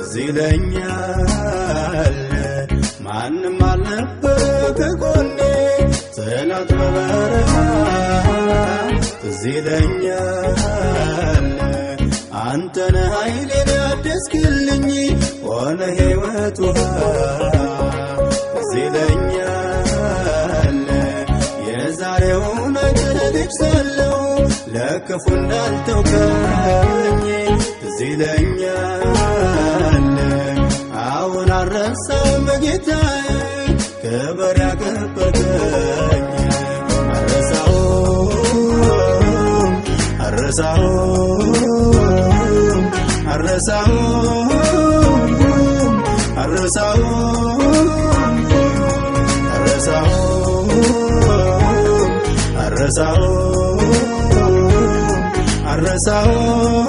ትዝ ይለኛል ማንም አልነበረ ከጎኔ ጠላት በበረሃ። ትዝ ይለኛል አንተ ነህ ኃይሌን ያደስክልኝ ሆነ ሕይወት ውሃ። ትዝ ይለኛል የዛሬውን አይተህ ልጅ ሳለሁ ለክፉ እንዳልተውከኝ። ትዝ ይለኛል አሁን አልረሳውም ጌታዬ ክብር ያከበርከኝ። አልረሳውም፣ አልረሳውም፣ አልረሳውም፣ አልረሳውም፣ አልረሳውም፣ አልረሳውም፣ አልረሳውም።